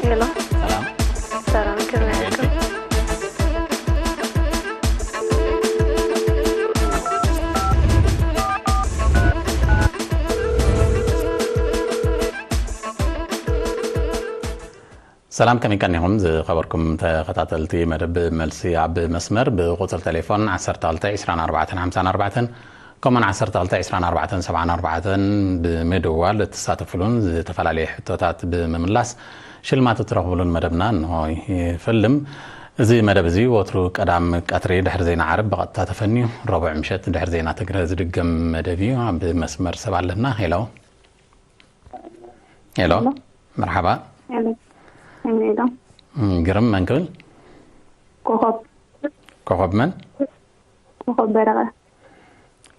ሄሎ፣ ሰላም። ሰላም፣ ከመይ ኣለኩም? ሰላም፣ ከመይ ቀኒኹም ዝኸበርኩም ተኸታተልቲ መደብ መልሲ ኣብ መስመር? ብቁጽሪ ቴሌፎን ዓሰርተ ክልተ ዕስራን ኣርባዕተን ሓምሳን ኣርባዕተን፣ ከምኡውን ዓሰርተ ክልተ ዕስራን ኣርባዕተን ሰብዓን ኣርባዕተን ብምድዋል እትሳተፍሉን ዝተፈላለዩ ሕቶታት ብምምላስ ሽልማት እትረኽብሉን መደብና እንሆ ይፈልም። እዚ መደብ እዚ ወትሩ ቀዳም ቀትሪ ድሕሪ ዜና ዓርብ ብቐጥታ ተፈንዩ፣ ረቡዕ ምሸት ድሕሪ ዜና ትግረ ዝድገም መደብ እዩ። ኣብ መስመር ሰብ ኣለና። ሄሎ። ሄሎ። ሄሎ። መርሓባ። ሄሎ። ሄሎ። እም፣ ግርም፣ መን ክብል? ኮኸብ። ኮኸብ መን? ኮኸብ በረቐ።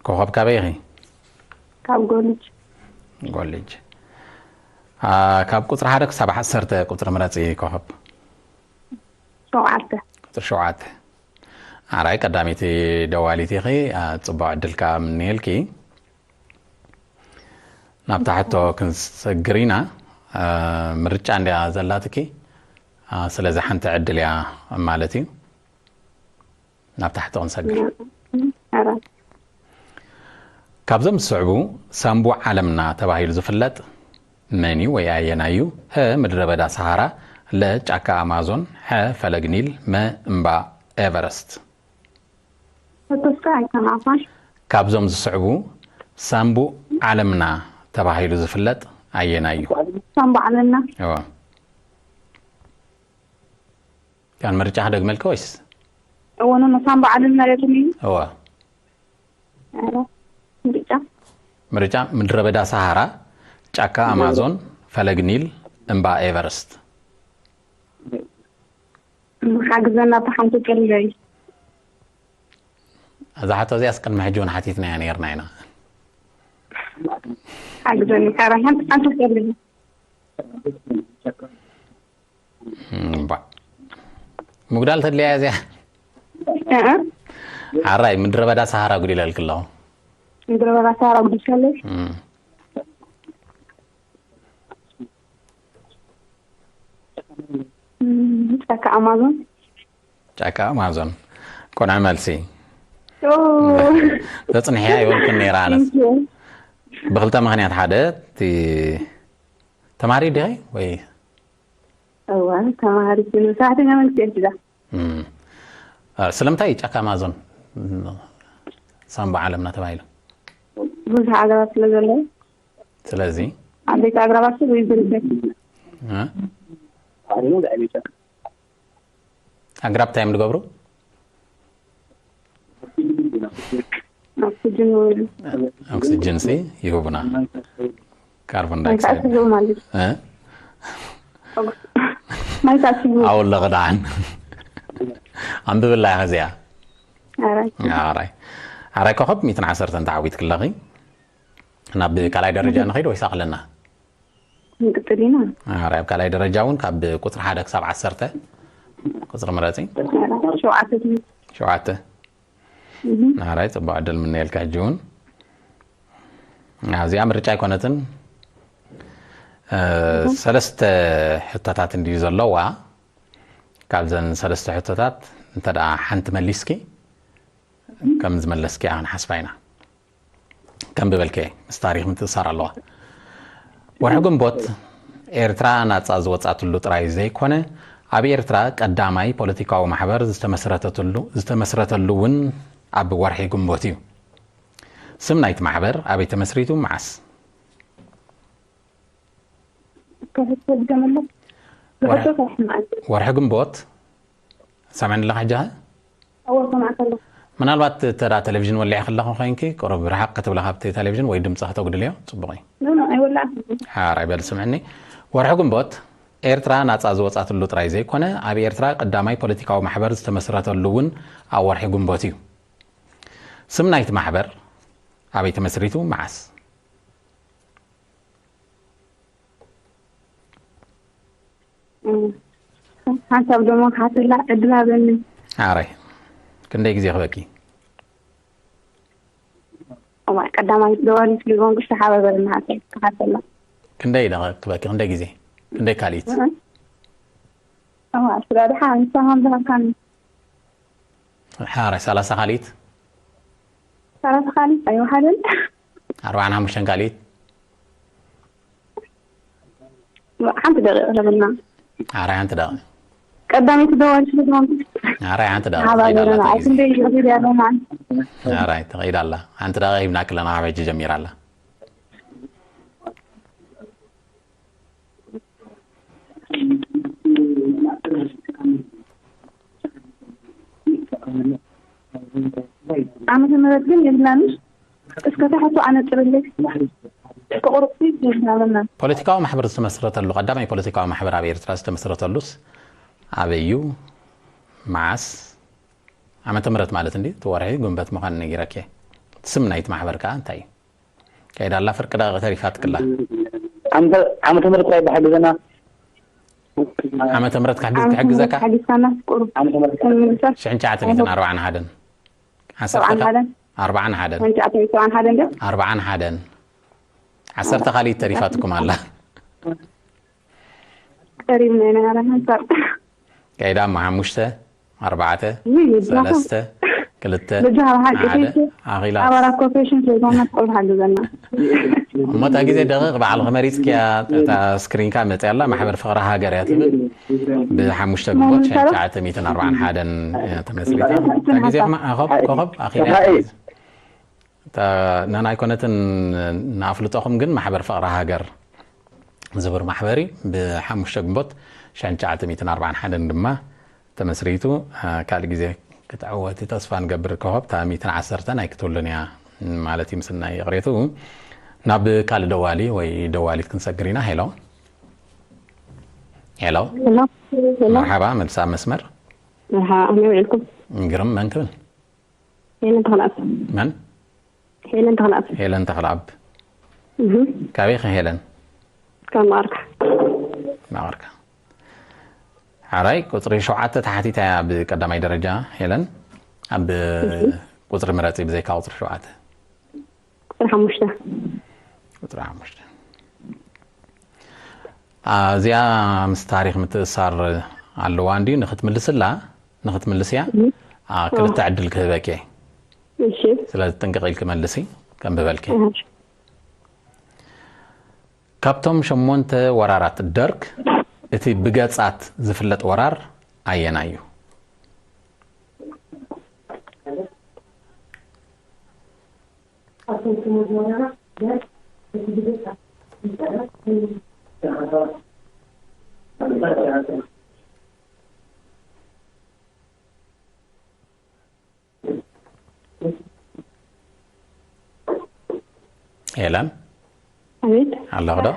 ኮኸብ ካበይ ኢኺ? ካብ ጎልጅ። ጎልጅ። አ፣ ካብ ቁጽሪ ሓደ ክሳብ ዓሰርተ ቁጽሪ ምረጺ ኮኸብ። ሸውዓተ። ቁጽሪ ሸውዓተ። ኣራይ ቀዳመይቲ ደዋሊት ኢኺ። አ፣ ጽቡቕ ዕድል ከኣ ምንየልኪ። ናብታ ሕቶ ክንሰግር ኢና። አ፣ ምርጫ እንድያ ዘላትኪ። አ፣ ስለዚ ሓንቲ ዕድል እያ ማለት እዩ። ናብታ ሕቶ ክንሰግር። ኣራይ። ካብዞም ዝስዕቡ ሳምቡእ ዓለምና ተባሂሉ ዝፍለጥ መን እዩ ወይ ኣየናይ እዩ? ሀ፣ ምድረ በዳ ሰሃራ፣ ለ፣ ጫካ ኣማዞን፣ ሐ፣ ፈለግ ኒል፣ መ፣ እምባ ኤቨረስት። ሕቶስካ ኣይሰማዕኳን። ካብዞም ዝስዕቡ ሳምቡእ ዓለምና ተባሂሉ ዝፍለጥ ኣየናይ እዩ? ሳምቡእ ዓለምና። እወ። ያን ምርጫ ክደግመልካ ወይስ? እወ፣ ኖ፣ ኖ፣ ሳምቡእ ዓለምና ደገመኒ። እወ። ኣረ፣ ምርጫ። ምርጫ ምድረ በዳ ሰሃራ፣ ጫካ ኣማዞን፣ ፈለግ ኒል፣ እምባ ኤቨረስት። ሓግዘና ብሓንቲ ቀሊለይ። እዛ ሕቶ እዚኣስ ቅድሚ ሕጂ እውን ሓቲትናያ ነይርና ኢና። ሓግዘኒ፣ ካራ ሓንቲ፣ ሓንቲ ቀሊለይ። እምባ። ምጉዳል ተድልያ እዚኣ። እህ። ሓራይ ምድረ በዳ ሰሃራ ጉዲለልክ ኣለኹ። ምድረ በዳ ሰሃራ ጉዲልከለይ? እም። እም፣ ጫካ ኣማዞን። ጫካ ኣማዞን። ቆንዐ መልሲ። ኦ። ተጽንሕያ ይበልኩን ነይራ ኣነስ። Thank you። ብኽልተ ምኽንያት፣ ሓደ፣ እቲ ተማሪ ዲኺ ወይ? እዋ፣ ተማሃሪት ግን ሰራሕተኛ መንግስቲ እየ እዛ። እም። አ፣ ስለምንታይ ጫካ ኣማዞን፣ እም፣ ሳምባ ዓለምና ተባሂሉ? ብዙሕ ኣግራባት ስለ ዘለዎ። ስለዚ? ዓበይቲ ኣግራባት ወይ ዝርከብ። እ? ኣግራብ እንታይ እዮም ዝገብሩ? ኦክስጅን ወይ ኦክስጅን ሲ ይህቡና። ካርቦን ማይ ዳይኦክሳይድ። ተኣትዩ ማለት። እ? ማይ ተኣትዩ። ኣውለቕ ደሓን። ኣንብብላ ኢኻ እዚኣ። ኣራይ። ኣራይ። ኣራይ ኮኸብ ሚእትን ዓሰርተን ተዓዊትክለኺ። ናብ ካልኣይ ደረጃ ንኸይድ ወይስ ኣኽለና? ንቅጽል ኢና። ኣራይ፣ ኣብ ካልኣይ ደረጃ እውን ካብ ቁጽሪ ሓደ ክሳብ ዓሰርተ ቁጽሪ ምረጺ። ኣራይ፣ ሸውዓተ ትምህርቲ። ሸውዓተ። እህ። ኣራይ፣ ጽቡቕ ዕድል ምነየልካ። ሕጂ እውን ኣብዚኣ ምርጫ ኣይኮነትን። እ፣ እህ። ሰለስተ ሕቶታት እንድዩ ዘለዋ። ካብዘን ሰለስተ ሕቶታት እንተ ደኣ ሓንቲ መሊስኪ ከም ዝመለስኪ ክንሓስባ ኢና። ከም ዝበልከ ምስ ታሪኽ ምትእሳር ኣለዋ። ወርሒ ግንቦት ኤርትራ ናጻ ዝወጻትሉ ጥራይ ዘይኮነ፣ ኣብ ኤርትራ ቀዳማይ ፖለቲካዊ ማሕበር ዝተመስረተትሉ-፣ ዝተመስረተሉ እውን ኣብ ወርሒ ግንቦት እዩ። ስም ናይቲ ማሕበር ኣበይ ተመስሪቱ? መዓስ? ከሕቶ ድገመላ። ወርሒ፣ ብሕቶ ከስምዓኒ። ወርሒ ግንቦት ሰምዕኒ ኣለኻ ሕጂ ኸ? እወ፣ ሰማዕካ ኣለኹ። ምናልባት እተ ደኣ ቴሌቪዥን ወሊዕኺ ኣለኺ ኮይንኪ፣ ቁሩብ ርሓቕ ክትብላ ካብቲ ቴሌቪዥን ወይ ድምፂ ከተጉድልዮ፣ ጽቡቕ እዩ። ኖ፣ ኖ፣ ኣይወላዕኩን። ሓራይ በል ስምዕኒ። ወርሒ ግንቦት ኤርትራ ናጻ ዝወጻትሉ ጥራይ ዘይኮነ፣ ኣብ ኤርትራ ቀዳማይ ፖለቲካዊ ማሕበር ዝተመስረተሉ እውን ኣብ ወርሒ ግንቦት እዩ። ስም ናይቲ ማሕበር ኣበይ ተመስሪቱ? መዓስ? እም፣ ሓንሳብ ደሞ ክሓተላ ዕድል ሃበኒ። ኣራይ፣ ክንደይ ግዜ ክበኪ? እዋይ፣ ቀዳማይ ደዋሊት ሊጎን ክሻ ሓበበልና ሓንሳብ ክሓተላ። ክንደይ ደቐ ክበኪ? ክንደይ ግዜ? ክንደይ ካልኢት? እህ። ኣዋ ኣስራድሓ ንሳ ከም ዝሃብካኒ። ሓራይ ሰላሳ ካልኢት ሰላሳ ካልኢት ኣይወሓደን። ኣርባዓን ሓሙሽተን ካልኢት ሓንቲ ደቂቕ ለብና። ሓራይ ሓንቲ ደቂ ቀዳመይቲ ደዋል ስለዝኾንኩ ሓራይ ሓንቲ ደቂ ሓባ ከይዳ ኣላ ዘለና እታ ኣብ ግዜ ክንደይ ይኽእል ኣለና። ሓራይ ተኸይዳ ኣላ። ሓንቲ ደቂ ሂብና ክለና ካብ ሕጂ ጀሚራ ኣላ። ዓመተ ምህረት ግን የብላንሽ። እስከ ታሕቱ ኣነጥርልሽ። ቁርሲ የብላና። ፖለቲካዊ ማሕበር ዝተመስረተሉ ቀዳማይ ፖለቲካዊ ማሕበር ኣብ ኤርትራ ዝተመስረተሉስ ኣበይ እዩ? መዓስ? ዓመተ ምህረት ማለት እንዲ እቲ ወርሒ ግንበት ምዃኑ ነጊረኪ። ስም ናይቲ ማሕበር ከኣ እንታይ እዩ? ከይዳ ኣላ ፍርቂ ደቂቕ ተሪፋትክላ። ዓመተ ዓመተ ምህረት ጥራይ ብሓግዘና። ዓመተ ምህረት ክሕግዝ ክሕግዘካ ሓጊዝካና ቁሩብ ዓመተ ምህረት ንምልሳፍ ሽሕን ትሽዓተ ሚእትን ኣርባዓን ሓደን ዓሰርተ ሰብዓን ሓደን ኣርባዓን ሓደን ወንጫ ሰብዓን ሓደን ደ ኣርባዓን ሓደን ዓሰርተ ካልኢት ተሪፋትኩም ኣላ። ቀሪብና ኢና ያለ ሓንሳብ ከይዳ እሞ ሓሙሽተ ኣርባዕተ ውይ ይብላኹ ሰለስተ ክልተ በጃ ኣብ ሓቂ ሓደ ሴት ኣኺላ ኣባላ ኮርፖሬሽን ስለዝኾነት ቁሩብ ሓግዘና። እሞ እታ ግዜ ደቂቕ ባዕልኺ መሪፅክያ እታ ስክሪንካ መፅያ ኣላ ማሕበር ፍቕሪ ሃገር እያ ትብል ብሓሙሽተ ግንቦት ሽሕን ትሽዓተ ሚእትን ኣርባዓን ሓደን እያ ተመስሪታ። እታ ግዜ ኮኸብ ኣኺላ እያ። እታ ንሕና ኣይኮነትን ንኣፍልጦኹም ግን ማሕበር ፍቕሪ ሃገር ዝብር ማሕበር እዩ። ብሓሙሽተ ግንቦት ሽሕን ትሽዓተ ሚእትን ኣርባዓን ሓደን ድማ ተመስሪቱ። ካልእ ግዜ ክትዕወቲ ተስፋ ንገብር። ኮኸብ እታ ሚእትን ዓሰርተን ኣይክትውልን እያ ማለት እዩ ምስናይ ይቕሬቱ። ናብ ካልእ ደዋሊ ወይ ደዋሊት ክንሰግር ኢና። ሄሎ ሄሎ፣ ሄሎ ሄሎ። መርሓባ፣ መልሲ ኣብ መስመር። ኣሃ ኣነ ውዕልኩም። ግርም፣ መን ክብል? ሄለን ተኽለኣብ። መን? ሄለን ተኽለኣብ። ሄለን ተኽለኣብ። እህ ካበይ ኸ ሄለን? ካብ መቐርካ። መቐርካ። ሓራይ ቁፅሪ ሸውዓተ ተሓቲታ እያ ብቀዳማይ ደረጃ ሄለን። ኣብ ቁፅሪ ምረፂ ብዘይካ ቁፅሪ ሸውዓተ። ቁፅሪ ሓሙሽተ። ቁፅሪ ሓሙሽተ። እዚኣ ምስ ታሪኽ ምትእሳር ኣለዋ እንድዩ ንክትምልስላ ንክትምልስያ ክልተ ዕድል ክህበኪ። እሺ። ስለዚ ጥንቅቕ ኢልኪ መልሲ። ከንብበልኪ። ካብቶም ሸሞንተ ወራራት ደርግ እቲ ብገጻት ዝፍለጥ ወራር ኣየናይ እዩ? ሄለን ኣቤት። ኣለኹ ዶ?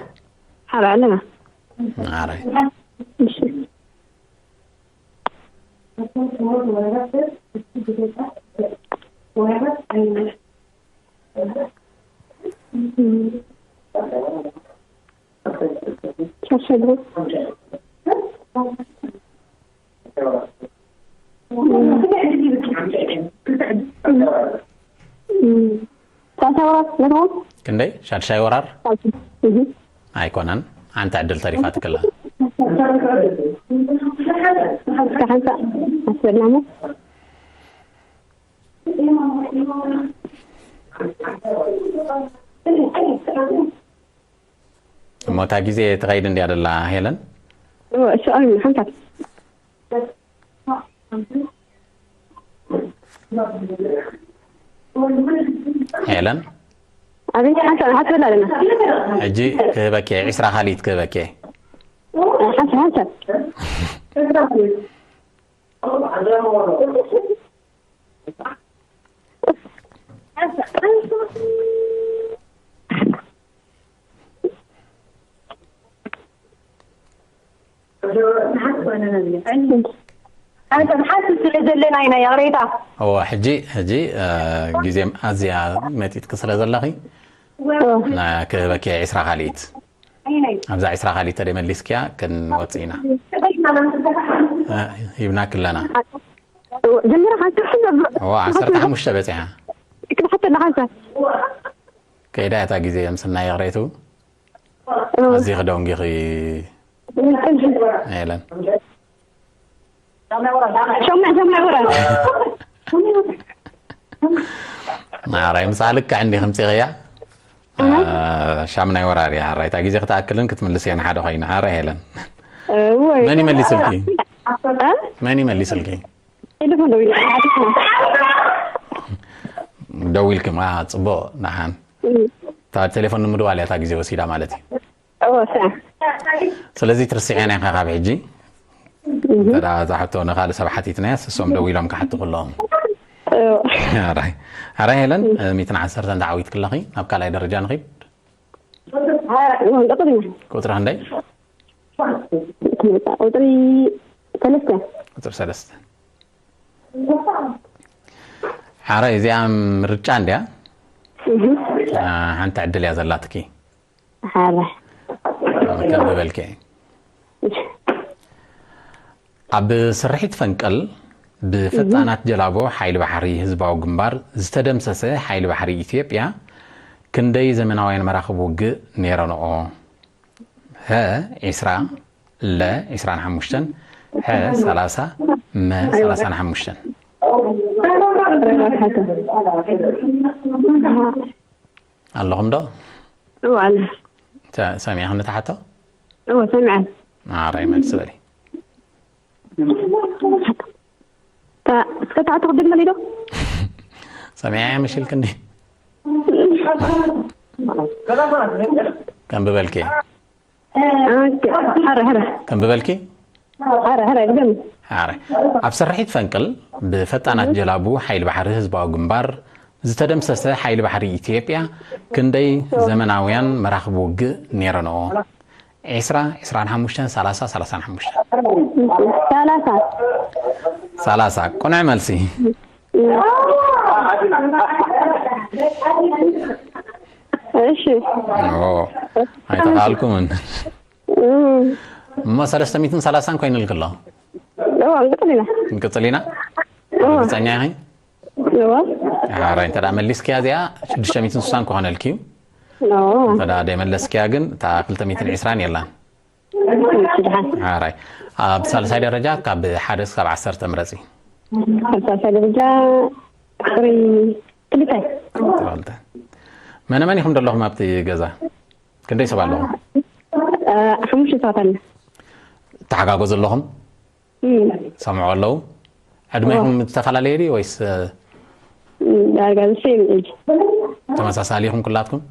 ሓራ ኣለና። ኣራይ እሺ። ሻሸግሩ። ሳልሳይ ወራር ነትዎ። ክንደይ ሻድሻይ ወራር? እህ። ኣይኮነን። ሓንቲ ዕድል ተሪፋትክላ። እስከ ሓንሳእ ኣስበልና እሞ። እሞ እታ ግዜ ትኸይድ እንድያ ደላ ሄለን። እወ፣ እሺ፣ ኣሚን፣ ሓንሳብ። ሄለን ኣቤት፣ ሓንሳብ፣ ሓንሳብ ኣለና። ሕጂ ክህበኪ፣ ዒስራ ካልኢት ክህበኪ። ሓንሳብ፣ ሓንሳብ። ሓንቲ ስለ ዘለና ኢና ይቕሬታ። እወ፣ ሕጂ፣ ሕጂ፣ እ፣ ግዜ ኣዝያ መጢጥኪ ስለ ዘለኺ፣ ና ክህበኪ ዒስራ ካልኢት። ኣብዛ ዒስራ ካልኢት ተደይ መሊስኪያ ክንወጽእ ኢና። እ፣ ሂብናኪ ኣለና። ጀሚራ ሓንሳብ። እወ፣ ዓሰርተ ሓሙሽተ በጺሓ። ክትሓተና ሓንሳብ። ከይዳ እታ ግዜ ምስናይ ይቕሬቱ። ኣዚኺ ደንጊኺ ሄለን። ሸማይ ሸማይ ወራር። ማራይ ምሳልካ እንዲ ከምጽእያ። ሻምናይ ወራር እያ። ራይታ ግዜ ክትኣክልን ክትምልስ እያ ንሓደ ኮይና። ኣረ ሄለን። ወይ መን ይመልስልኪ? መን ይመልስልኪ? ቴሌፎን ደው ኢላ። ደው ኢልክማ ጽቡቕ ንሓን። እታ ቴሌፎን ንምድዋል እያ እታ ግዜ ወሲዳ ማለት እዩ። እወ፣ ሰ- ስለዚ ትርስዕና ኢኻ ካብ ሕጂ። እንተ ደኣ እዛ ሕቶ ንኻልእ ሰብ ሓቲትናያስ፣ እሶም ደው ኢሎም ክሓቱ ከለዎም። እወ። ኣራይ። ኣራይ ሄለን፣ ሚእትን ዓሰርተን ተዓዊትኪ ኣለኺ። ናብ ካልኣይ ደረጃ ንኺድ። ኣራይ፣ እወ፣ እንቀጥል ኢና። ቁጽሪ ክንደይ? ቁጽሪ ሰለስተ። ቁጽሪ ሰለስተ። ሓራይ፣ እዚኣ ምርጫ እንድያ። እህ። አ፣ ሓንቲ ዕድል እያ ዘላትኪ። ሓራይ። ከንብበልኪ። እሺ። ኣብ ስርሒት ፈንቅል ብፈጣናት ጀላቡ ሓይሊ ባሕሪ ህዝባዊ ግንባር ዝተደምሰሰ ሓይሊ ባሕሪ ኢትዮጵያ ክንደይ ዘመናውያን መራኽብ ውግእ ነይረንኦ? ሀ ዒስራ፣ ለ ዒስራን ሓሙሽተን፣ ሐ ሰላሳ፣ መ ሰላሳን ሓሙሽተን። ኣለኹም ዶ? እወ፣ ኣለ። ሰ-፣ ሰሚዕኽኒ ትሓቶ? እወ፣ ሰሚዐ። ኣራይ፣ መልሲ በሊ። ታ-፣ እስከ ታዕቲ ክድመል ኢዶ? ሰሚዐ መሽልክ እንዲ? ከንብበልኪ። ኦኬ። ሐረ፣ ሐረ። ከንብበልኪ? ሐረ፣ ሐረ፣ ግደም። ሐረ። ኣብ ስርሒት ፈንቅል ብፈጣናት ጀላቡ ሓይሊ ባሕሪ ህዝባዊ ግንባር ዝተደምሰሰ ሓይሊ ባሕሪ ኢትዮጵያ ክንደይ ዘመናውያን መራኽብ ውግእ ነይረንኦ? ዒስራ፣ ዒስራን ሓሙሽተን፣ ሰላሳ፣ ሰላሳን ሓሙሽተን። ሰላሳ። ሰላሳ፣ ቅኑዕ መልሲ። እሺ። ኦ፣ ኣይተኻልኩምን። እም። እሞ ሰለስተ ሚእትን ሰላሳን ኮይኑልኪ ኣሎ። እዎ፣ እንቀጽል ኢና። ክንቅጽል ኢና? እዎ። ርግጸኛ ኢኺ? እዎ። ሓራይ፣ እንተ ደኣ መሊስክያ እዚኣ ሽዱሽተ ሚእትን ስሳን ክኾነልኪ እዩ። እዎ። እንተ ደኣ ደይመለስክያ ግን እታ ክልተ ሚእትን ዕስራን የላን። እሺ፣ ደሓን። ሓራይ። ኣብ ሳልሳይ ደረጃ ካብ ሓደ ክሳብ ዓሰርተ ምረጺ። ኣብ ሳልሳይ ደረጃ ቁጽሪ ክልተ። ቁጽሪ ክልተ። መነ መን ኢኹም ዘለኹም ኣብቲ ገዛ? ክንደይ ሰብ ኣለኹም? እ፣ ሓሙሽተ ሰባት ኣለና። ተሓጋገዙ ኣለኹም? እም። ሰምዑ ኣለዉ? ዕድመኹም እዎ። ዝተፈላለየ ድዩ ወይስ፣ እ፣ እም፣ ዳርጋ the same age። ተመሳሳሊ ኢኹም ኩላትኩም?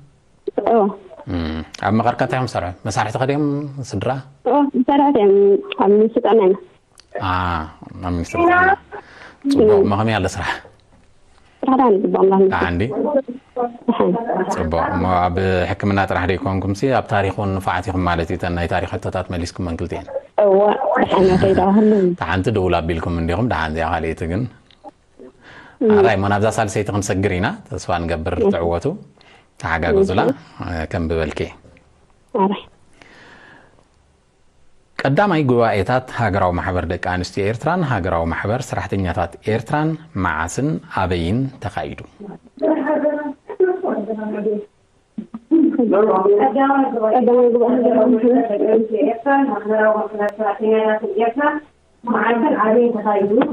እዎ። እም፣ ኣብ መቐርቀ እንታይ ኢኹም ትሰርሑ? መሳርሕቲ ከ ድዮም ስድራ? እዎ፣ መሳርሕቲ እዮም። ኣብ ሚኒስትሪ ጥዕና ኢና። አ፣ ኣብ ሚኒስትሪ ጥዕና። ጽቡቕ፣ እም። እሞ ከመይ ኣሎ ስራሕ? ስራሕ ደሓን እዩ፣ ጽቡቕ፣ ኣምላኽ ይመስገን። ደሓን ድዩ? ደሓን። ጽቡቕ። እሞ ኣብ ሕክምና ጥራሕ ዶ ኣይኮንኩምሲ፣ ኣብ ታሪኽ እውን ንፉዓት ኢኹም ማለት እዩ። እተን ናይ ታሪኽ ሕቶታት መሊስኩመን ክልቲኤን። እወ፣ ደሓን እየ፣ ከይዳ ኩሉ። እታ ሓንቲ ድውል ኣቢልኩም እንዲኹም፣ ደሓን እዚኣ ካልኣይቲ ግን። እም። ኣራይ፣ እሞ ናብዛ ሳልሰይቲ ክንሰግር ኢና፣ ተስፋ ንገብር እም። ትዕወቱ። ተሓጋገዙላ፣ እም። እ፣ ከንብበልኪ። ኣራይ። ቀዳማይ ጉባኤታት ሃገራዊ ማሕበር ደቂ ኣንስትዮ ኤርትራን ሃገራዊ ማሕበር ሰራሕተኛታት ኤርትራን መዓስን ኣበይን ተኻይዱ? ቀዳማይ ጉባኤ ሃገራዊ ማሕበር ደቂ ኣንስትዮ ኤርትራን ሃገራዊ ማሕበር ሰራሕተኛታት ኤርትራን መዓስን ኣበይን ተኻይዱ?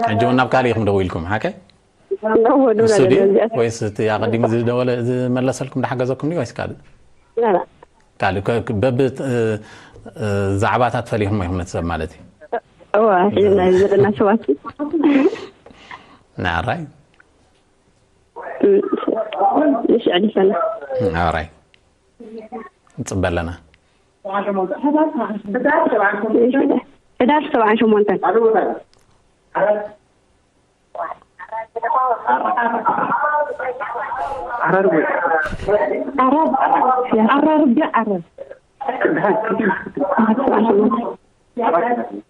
ሕጂ እውን ናብ ካልእ ኢኹም ደዊልኩም፣ ሓቀ? እዎ፣ ደውላ ንሱ ድዩ? ደውላ። ወይስ እቲ ኣቐዲሙ ዝደወለ፣ ዝመለሰልኩም፣ ዝሓገዘኩም ድዩ ወይስ ካልእ? ላ፣ ላ። ካልእ፣ ከ-፣ ከ-፣ በብ-፣ እ፣ እ፣ ዛዕባታት ፈሊኹም ኢኹም ነቲ ሰብ ማለት እዩ? እዎ፣ ሕጂ ናይ ዘለና ሰባት። ናራይ። እም፣ ንሽዕ ዲሰና። ናራይ። ንጽበ ኣለና። ሕዳር ሰብዓን ሸሞንተን። ዓራርብ ወይ? ዓራርብ። ዓራርብ ድዩ ዓረብ?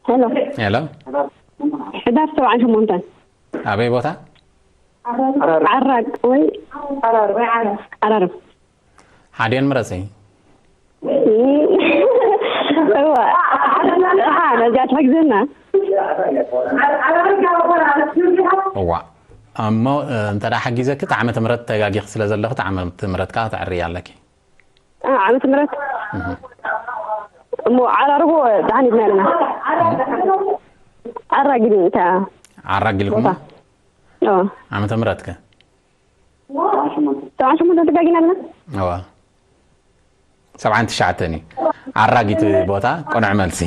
ሄሎ። ሄሎ። ሕዳር ሰብዓን ሸሞንተን። ኣበይ ቦታ? ዓራቅ ወይ ዓራርብ። ዓራርብ። ሓዲኤን ምረጺ። እዋ። ኣሓ፣ ነዚኣ ትሕግዘና። እዋ። እሞ እንተ ሓጊዘኪ እቲ ዓመተ ምህረት ተጋጊኺ ስለ ዘለኺ እቲ ዓመተ ምህረት ከዓ ተዕርያ ኣለኪ። ዓመተ ምህረት እሞ ዓራርቦ ደሓን ኢልና ኣለና። ዓራጊል እታ ዓራጊልኩም ዓመተ ምህረት ከ? ተባን ሽሙንተ ተጋጊና ኣለና። እዋ ሰብዓን ትሽዓተን እዩ። ኣራጊት ቦታ ቅኑዕ መልሲ።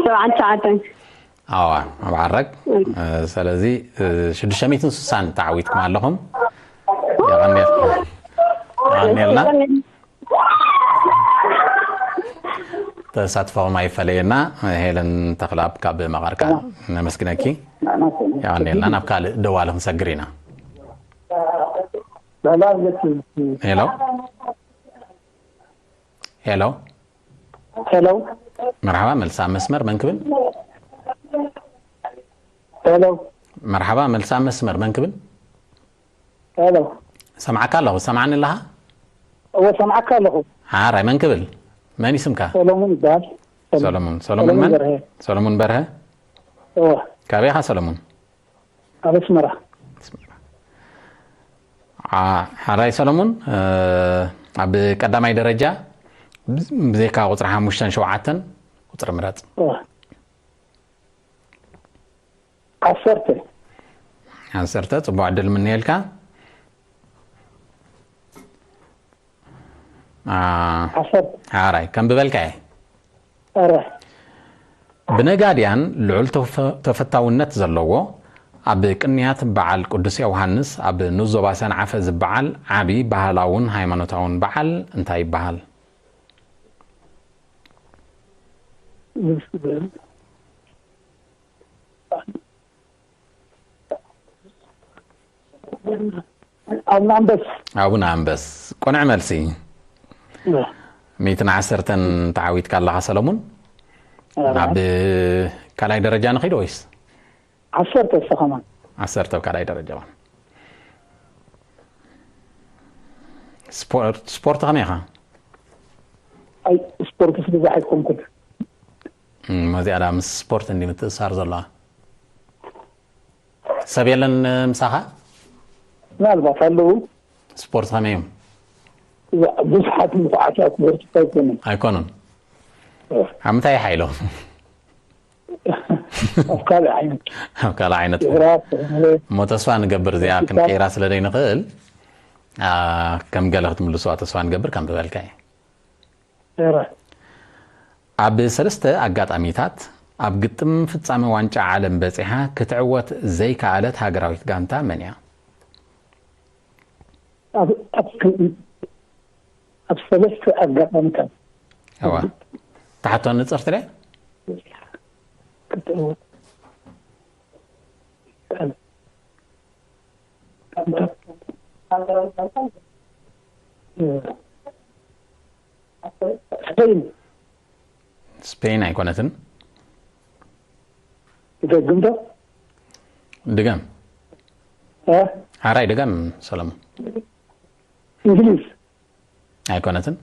ሰብዓን ትሽዓተን ኣዋ ኣብ ዓራግ። ስለዚ ሽዱሽተ ሚእትን ስሳን ተዓዊትኩም ኣለኹም። የቐንየልና። ተሳትፎኹም ኣይፈለየና። ሄለን ተኽላብ ካብ መቐርካ ነመስግነኪ። የቐንየልና። ናብ ካልእ ደዋሊ ክንሰግር ኢና። ሄሎ ሄሎ ሄሎ መርሓባ፣ መልሳ መስመር መን ክብል? ሄሎ መርሓባ፣ መልሳ መስመር መን ክብል? ሄሎ ሰምዓካ ኣለኹ። ሰምዓኒ ኣለኻ? እወ ሰምዓካ ኣለኹ። ሓራይ መን ክብል? መን ይስምካ? ሰሎሙን ይበሃል። ሰሎሙን። ሰሎሙን መን? ሰሎሙን በርሀ። እወ ካበይ ኢኻ ሰሎሙን? ኣብ ኣስመራ። ሓራይ ሰሎሙን፣ ኣብ ቀዳማይ ደረጃ ብዘይካ ቁፅሪ ሓሙሽተን ሸውዓተን ቁፅሪ ምረፅ። ዓሰርተ። ዓሰርተ። ፅቡቅ ዕድል ምንየልካ። ሓራይ ከም ብበልካ እየ። ብነጋድያን ልዑል ተፈታውነት ዘለዎ ኣብ ቅንያት በዓል ቅዱስ ዮውሃንስ ኣብ ንኡስ ዞባ ሰንዓፈ ዝበዓል ዓቢ ባህላውን ሃይማኖታውን በዓል እንታይ ይበሃል? ኣቡነ ኣንበስ። ኣቡነ ኣንበስ ቅኑዕ መልሲ። ሚእትን ዓሰርተን ተዓዊትካ ኣለኻ ሰለሙን። ናብ ካልኣይ ደረጃ ንኺድ ወይስ? ዓሰርተ እስኻ ከማን። ዓሰርተ ኣብ ካልኣይ ደረጃ። ስፖርት ከመይ ኢኻ? ኣይ ስፖርትስ ብዙሕ ኣይኮንኩን። መዚኣ ምስ ስፖርት እንዲ ምትእሳር ዘለዋ። ሰብ የለን ምሳኻ? ምናልባት ኣለዉ። ስፖርት ከመይ እዮም? ብዙሓት ምኩዓት ኣክበርቲ ኣይኮኑን። ኣይኮኑን። ኣብ ምንታይ ሓይሎም? ኣብ ካልእ ዓይነት። ኣብ ካልእ ዓይነት። እሞ ተስፋ ንገብር እዚኣ ክንቀይራ ስለ ዘይንኽእል ከም ገለ ክትምልስዋ ተስፋ ንገብር ከም ዝበልካ እዩ። ኣብ ሰለስተ ኣጋጣሚታት ኣብ ግጥም ፍጻመ ዋንጫ ዓለም በጺሓ ክትዕወት ዘይከኣለት ሃገራዊት ጋንታ መን እያ? ኣብ ሰለስተ ኣጋጣሚታት እዋ ተሓቶ ንጽር ትለ ክትዕወት ስፔን ስፔን ኣይኮነትን። ይደግም ዶ? ድገም። እ? ሓራይ ድገም ሰለሙን። እንግሊዝ ኣይኮነትን።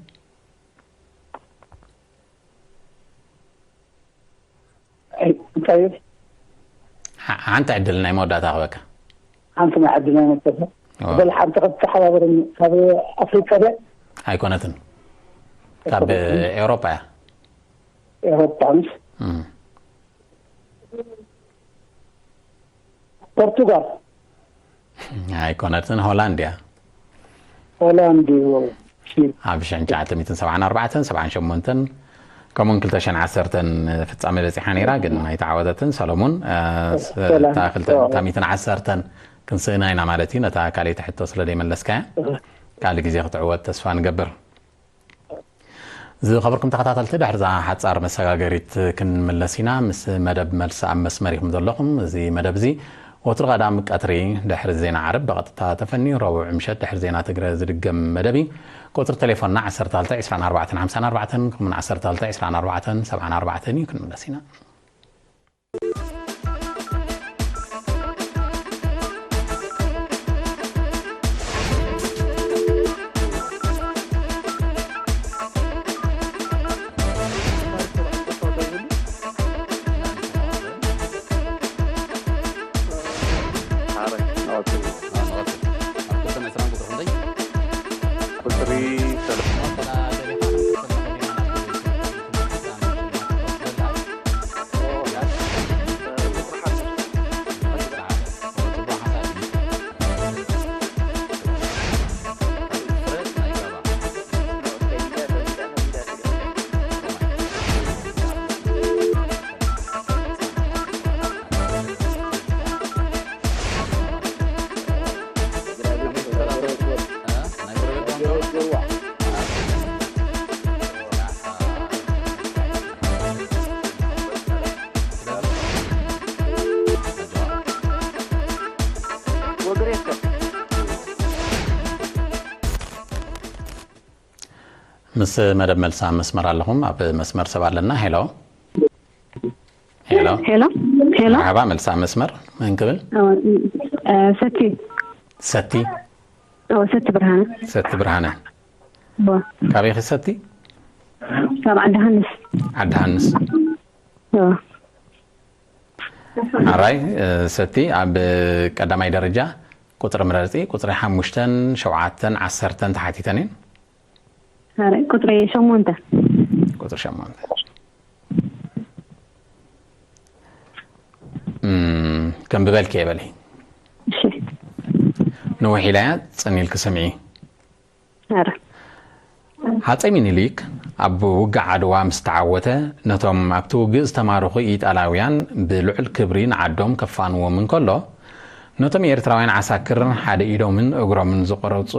ኣይ፣ እንታይ እዩ? ሓ- ሓንቲ ዕድል ናይ መወዳእታ ክበካ። ሓንቲ ናይ ዕድል ናይ መወዳእታ። እዋ። በል ሓንቲ ክትተሓባበረኒ ካብ ኣፍሪቃ ድያ? ኣይኮነትን። ካብ ኤውሮጳ እያ። ኤውሮጳ ምስ እም። ፖርቱጋል ኣይኮነትን፣ ሆላንድ እያ። ሆላንድ እዩ። ኣብ ሽሕን ትሽዓተ ሚእትን ሰብዓን ኣርባዕተን ሰብዓን ሸሞንተን ከምኡውን ክልተ ሽሕን ዓሰርተን ፍጻመ በጺሓ ነይራ፣ ግን ኣይተዓወተትን። ሰሎሙን፣ እ፣ ስ-፣ ሰላም። እታ ክልተ፣ እታ ሚእትን ዓሰርተን ክንስእና ኢና ማለት እዩ። ነታ ካልኣይቲ ሕቶ ስለ ዘይመለስካያ፣ ካልእ ግዜ ክትዕወት ተስፋ ንገብር። ዝኸበርኩም ተኸታተልቲ፣ ድሕርዛ ሓጻር መሰጋገሪት ክንምለስ ኢና። ምስ መደብ መልሲ ኣብ መስመር ኢኹም ዘለኹም። እዚ መደብ እዚ ወትሩ ቀዳም ቀትሪ ድሕሪ ዜና ዓረብ ብቐጥታ ተፈንዩ፣ ረቡዕ ምሸት ድሕሪ ዜና ትግረ ዝድገም መደብ እዩ። ቁጽሪ ቴሌፎንና ዓሰርተ ክልተ ዕስራን ኣርባዕተን ሓምሳን ኣርባዕተን፣ ከምኡውን ዓሰርተ ክልተ ዕስራን ኣርባዕተን ሰብዓን ኣርባዕተን እዩ። ክንምለስ ኢና። ምስ መደብ መልሲ ኣብ መስመር ኣለኹም። ኣብ መስመር ሰብ ኣለና። ሄሎ፣ ሄሎ። ሄሎ፣ ሄሎ። መርሓባ፣ መልሲ ኣብ መስመር። መን ክብል? እ፣ ሰቲ፣ ሰቲ። ኦ፣ ሰቲ ብርሃነ። ሰቲ ብርሃነ። ዋ፣ ካበይ ኺ ሰቲ? ካብ ዓዲ ሃንስ። ዓዲ ሃንስ። ኦ፣ ኣራይ፣ እ፣ ሰቲ፣ ኣብ ቀዳማይ ደረጃ ቁጽሪ ምረጺ። ቁጽሪ ሓሙሽተን ሸውዓተን ዓሰርተን ተሓቲተን እየን። ኣራይ፣ ቁጽሪ ሸሞንተ። ቁጽሪ ሸሞንተ። እም፣ ከም ብበልኪ እየ በሊ። እሺ። ንውሕ ኢላ እያ፣ ጽን ኢልኪ ስምዒ። ኣረ። ሃጸይ ሚኒሊክ ኣብ ውግእ ዓድዋ ምስ ተዓወተ፣ ነቶም ኣብቲ ውግእ ዝተማረኹ ኢጣልያውያን ብልዑል ክብሪ ንዓዶም ከፋንዎም እንከሎ፣ ነቶም ኤርትራውያን ዓሳክር ሓደ ኢዶምን እግሮምን ዝቆረጹ፣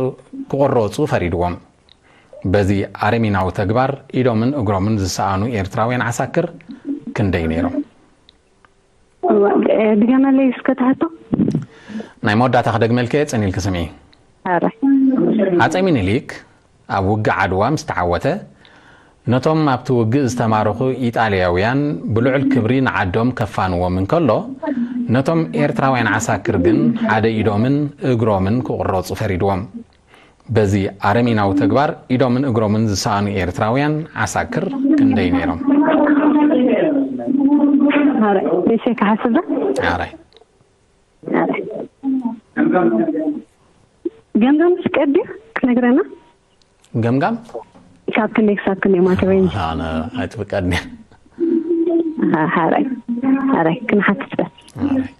ክቆረጹ ፈሪድዎም። በዚ ኣረሚናዊ ተግባር ኢዶምን እግሮምን ዝሰኣኑ ኤርትራውያን ዓሳክር ክንደይ ነይሮም? እዋ፣ እ፣ ድገመለይ እስከ ትሕቶ። ናይ መወዳእታ ክደግመልከ ጽን ኢልኪ ስምዒ። ኣረ። ሃጸይ ሚኒሊክ ኣብ ውግእ ዓድዋ ምስ ተዓወተ፣ ነቶም ኣብቲ ውግእ ዝተማረኹ ኢጣልያውያን ብልዑል ክብሪ ንዓዶም ከፋንዎም እንከሎ፣ ነቶም ኤርትራውያን ዓሳክር ግን ሓደ ኢዶምን እግሮምን ክቑረጹ ፈሪድዎም። በዚ ኣረሚናዊ ተግባር ኢዶምን እግሮምን ዝሰኣኑ ኤርትራውያን ዓሳክር ክንደይ ነይሮም? ኣረ፣ እሺ፣ ክሓስብ ዶ? ኣራይ። ኣረ። ገምጋም ትፍቀድ ድዩ ክትነግረና? ገምጋም? ካብ ክንደይ ክሳብ ክንደይ ማለት ወይ? ኣነ ኣይትፍቀድኒ። ኣ፣ ሓራይ። ሓራይ፣ ክንሓትት በል። ኣራይ።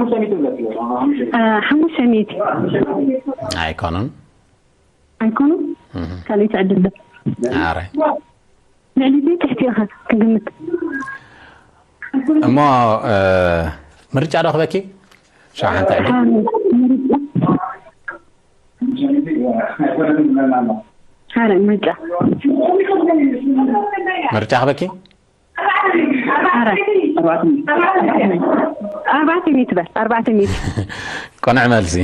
እ፣ ሓሙሽተ ሚእቲ። ኣይኮኑን። ኣይኮኑን? ካልኣይቲ ዕድል ዶ? ኣረ። ልዕሊ እዚ ትሕቲ ኢኻ ክግምት። እሞ፣ እ፣ ምርጫ ዶ ክበኪ? ሸውዓተ ዕድል። ሓረ ምርጫ። ምርጫ ክበኪ? ሓረ። ኣርባዕተ ሚእቲ በል፣ ኣርባዕተ ሚእቲ። ቅኑዕ መልሲ።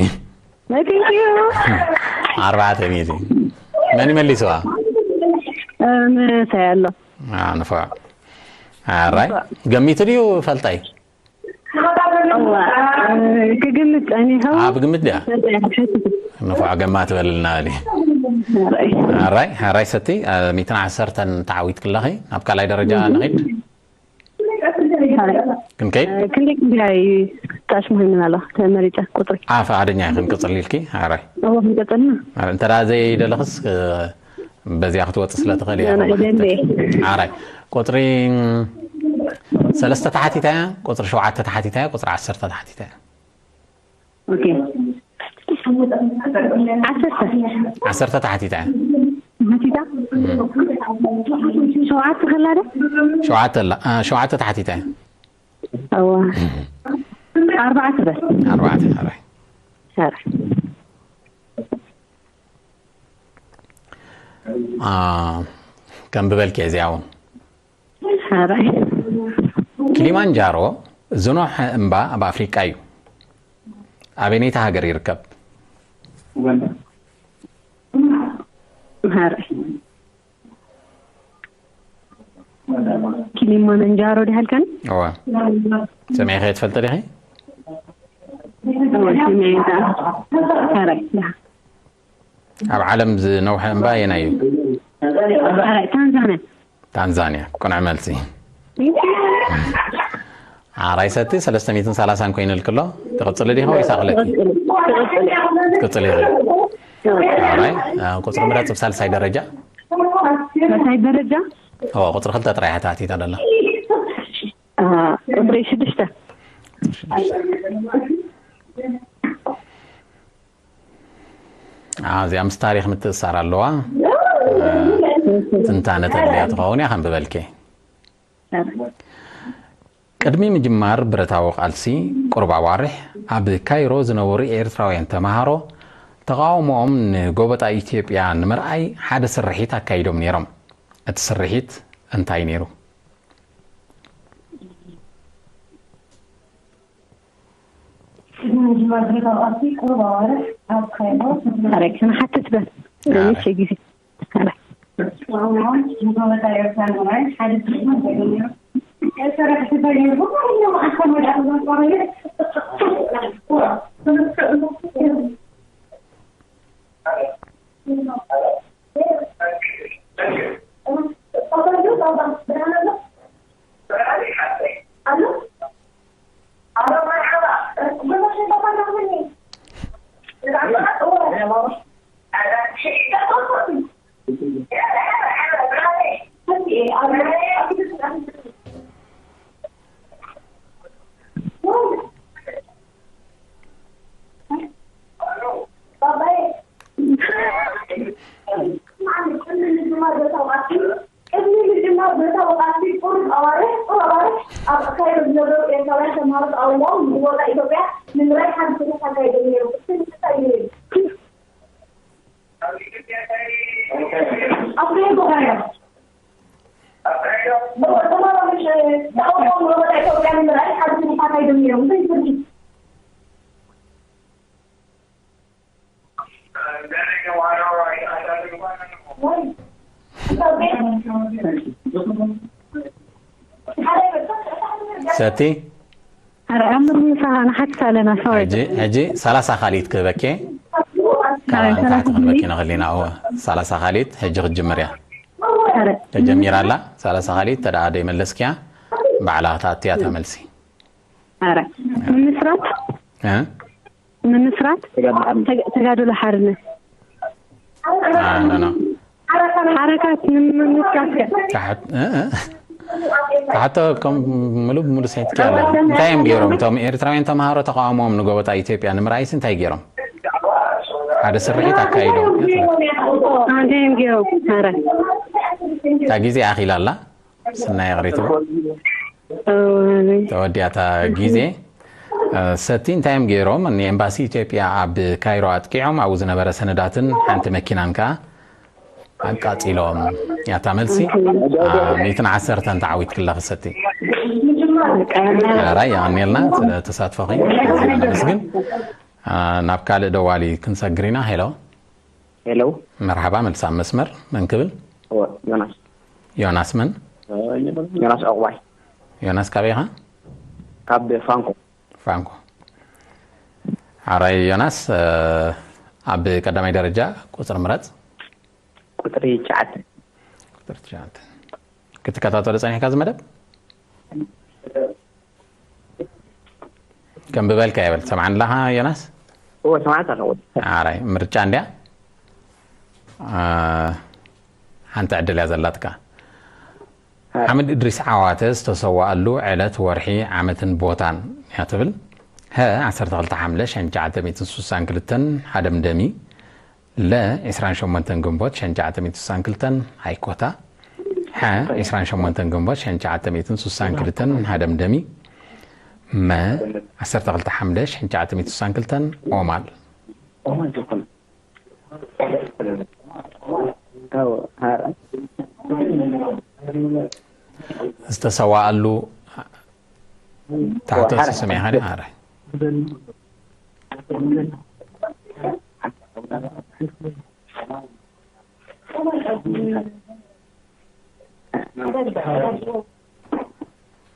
ናይ፣ thank you። ኣርባዕተ ሚእቲ። መን ይመሊስዋ? እ፣ ምሳይ ኣሎ። ኣ፣ ንፉዕ። ኣራይ። ገሚቱ ድዩ ፈልጣይ? እዋ፣ እ፣ ክግምት ጸኒሑ። ኣብ ግምት ድያ? ንፉዕ ገማ ትበልልና በሊ። ኣራይ። ኣራይ፣ ኣራይ ሰቲ፣ እ፣ ሚእትን ዓሰርተን ተዓዊት ክለኺ። ኣብ ካልኣይ ደረጃ ንኺድ። ኣራይ። ክንከይድ? እ፣ ክንደይ ክንደይ ታሽ መሃይምን ኣሎ? ተመሪጸ ቁጽሪ። ኣ፣ ፈቓደኛ ኢኺ ክንቅጽል ኢልኪ? ኣራይ። እዎ፣ ክንቀጽልና። ኣረ፣ እንተ ደኣ ዘይደለኽስ፣ እ፣ በዚኣ ክትወጽእ ስለ ትኽእል እያ። ኣነ እደሊ። ኣራይ። ቁጽሪ ሰለስተ ተሓቲታ እያ፣ ቁጽሪ ሸውዓተ ተሓቲታ እያ፣ ቁጽሪ ዓሰርተ ተሓቲታ እያ። ኦኬ። ዓሰርተ። ዓሰርተ ተሓቲታ እያ። ተሓቲታ? ሸውዓተ ከላ ዶ? ሸውዓተ ኣላ፣ እ፣ ሸውዓተ ተሓቲታ እያ። እዋ። ኣርባዕተ በል። ኣርባዕተ፣ ኣራይ። ኣራይ። ኣ፣ ከም ብበልኪ እዚኣ እውን። ኣራይ። ኪሊማንጃሮ ዝኖሐ እምባ ኣብ ኣፍሪቃ እዩ። ኣበየነይቲ ሃገር ይርከብ? ኣራይ። ኪሊማንጃሮ ዲሃልካኒ? እዋ። ሰሚዕኺ ትፈልጢ ዲኺ? እዋ፣ ሰሚዐ እየ። ኣራይ። ኣብ ዓለም ዝነውሐ እምባ ኣየናይ እዩ? ኣራይ፣ ታንዛንያ። ታንዛንያ፣ ቅኑዕ መልሲ። ኣራይ ሰቲ፣ ሰለስተ ሚእትን ሰላሳን ኮይኑልኪ ኣሎ። ትቕጽሊ ዲኺ ወይስ ኣኽለኪ? ትቕጽሊ። ትቕጽሊ ኢኺ። ኣራይ፣ እ፣ ቁጽሪ ምረጽ ብሳልሳይ ደረጃ። ሳልሳይ ደረጃ? ኦ፣ ቁጽሪ ክልተ ጥራይ እያ ተሓቲታ ደላ። እ፣ ቁጽሪ ሽዱሽተ። ቁጽሪ ሽዱሽተ። ኣ፣ እዚኣ ምስ ታሪኽ ምትእሳር ኣለዋ። እ፣ ትንታነ ተድልያ ትኸውን እያ፣ ከንብበልኪ። ቅድሚ ምጅማር ብረታዊ ቃልሲ ቁሩብ ኣዋርሕ፣ ኣብ ካይሮ ዝነበሩ ኤርትራውያን ተማሃሮ ተቓውሞኦም ንጎበጣ ኢትዮጵያ ንምርኣይ ሓደ ስርሒት ኣካይዶም ነይሮም። እቲ ስርሒት እንታይ ነይሩ? ቅድሚ ምጅማር ብረታዊ ቃልሲ ቁሩብ ኣዋርሕ ኣብ ካይሮ ኣረ፣ ክንሓትት በል። ኣረ። ንእሽተይ ግዜ። ኣረ። ንጎበጣ ኤርትራ ንምርኣይ ሓደ ስርሒት ኣካይዶም ነይሮም። ቅድሚ ምጅማር ብረታዊ ቃልሲ ቁሩብ ኣዋርሕ፣ ቁሩብ ኣዋርሕ ኣብ ካይሮ ዝነበሩ ኤርትራውያን ተምሃሮ ተቓውሞኦም ንጎበጣ ኢትዮጵያ ንምርኣይ ሓደ ስርሒት ኣካይዶም ነይሮም። እቲ እንታይ ይብል? ኣብ ካይሮ፣ ተምሃሮ ተቓውሞኦም ንጎበጣ ኢትዮጵያ ንምርኣይ ሓደ ስርሒት ኣካይዶም ነይሮም። እንታይ ይብል? ሰቲ? ኣረ፣ ኣብ ምርምሳ ንሓትት ኣለና፣ ሶሪ። ሕጂ፣ ሕጂ ሰላሳ ካልኢት ክህበኪ። ካብ ኣረ፣ ንታሕቲ ሰላሳ ክንበኪ ካልኢት? ንኽእል ኢና። እወ፣ ሰላሳ ካልኢት ሕጂ ክትጅምር እያ። ኣረ። ተጀሚራ ኣላ። ሰላሳ ካልኢት ተደኣ ደይመለስክያ፣ ባዕላ ክትኣትያ እታ መልሲ። ኣረ፣ ምምስራት? እ? ምምስራት ተጋ-፣ ተጋድሎ ሓርነት። አ፣ ኖ፣ ኖ። ሓረካት ንምምስራት ከ? ካሕት-፣ እ፣ እ። ካሕቶ ከም ምሉእ ብምሉእ ስሒትኪ ኣለ። እንታይ እዮም ገይሮም? እቶም ኤርትራውያን ተምሃሮ ተቃውሞኦም ንጎበጣ ኢትዮጵያ ንምርኣይስ እንታይ ገይሮም? ሓደ ስርሒት ኣካይዶም። አ፣ እንታይ እዮም ገይሮም? ኣረ። እታ ግዜ ኣኺላ ኣላ። ስናይ ይቕሪቱ። እዋይ። ተወዲኣታ ግዜ። እ፣ ሰቲ እንታይ እዮም ገይሮም? ንኤምባሲ ኢትዮጵያ ኣብ ካይሮ ኣጥቂዖም፣ ኣብኡ ዝነበረ ሰነዳትን ሓንቲ መኪናን ከኣ ኣቃጺሎም። ያታ መልሲ፣ አ፣ ሚእትን ዓሰርተን ተዓዊትኪ ኣለኺ ሰቲ። ኣራይ፣ የቐንየልና ስለ ተሳትፎኺ። ኣዝና ነመስግን። አ፣ ናብ ካልእ ደዋሊ ክንሰግር ኢና። ሄሎ። ሄሎ። መርሓባ፣ መልሲ ኣብ መስመር። መን ክብል? እወ፣ ዮናስ። ዮናስ መን? ዮናስ ዕቑባይ። ዮናስ ካበይ ኢኻ? ካብ ፋንኮ። ፋንኮ። ኣራይ ዮናስ፣ እ፣ ኣብ ቀዳማይ ደረጃ ቁጽሪ ምረጽ። ቁጽሪ ትሽዓተ። ቁጽሪ ትሽዓተ። ክትከታተሎ ጸኒሕካ እዚ መደብ? ከም ብበልካ ይበል። ትሰምዓኒ ኣለኻ ዮናስ? እወ፣ ሰማዕካ ኣለኹ። ኣራይ፣ ምርጫ እንድያ። አ፣ ሓንቲ ዕድል እያ ዘላትካ። ሓምድ እድሪስ ዓዋተ ዝተሰዋኣሉ ዕለት፣ ወርሒ፣ ዓመትን ቦታን እያ ትብል። ሀ፣ ዓሰርተ ክልተ ሓምለ ሽሕን ትሽዓተ ሚእትን ስሳን ክልተን፣ ሃደምደሚ። ለ፣ ዕስራን ሸሞንተን ግንቦት ሽሕን ትሽዓተ ሚእትን ስሳን ክልተን፣ ሃይኮታ። ሐ፣ ዕስራን ሸሞንተን ግንቦት ሽሕን ትሽዓተ ሚእትን ስሳን ክልተን፣ ሃደምደሚ። መ፣ ዓሰርተ ክልተ ሓምለ ሽሕን ትሽዓተ ሚእትን ስሳን ክልተን፣ ኦማል። ዝተሰዋኣሉ ታሕቶ ስም ኢኻ ድዩ? ኣረ።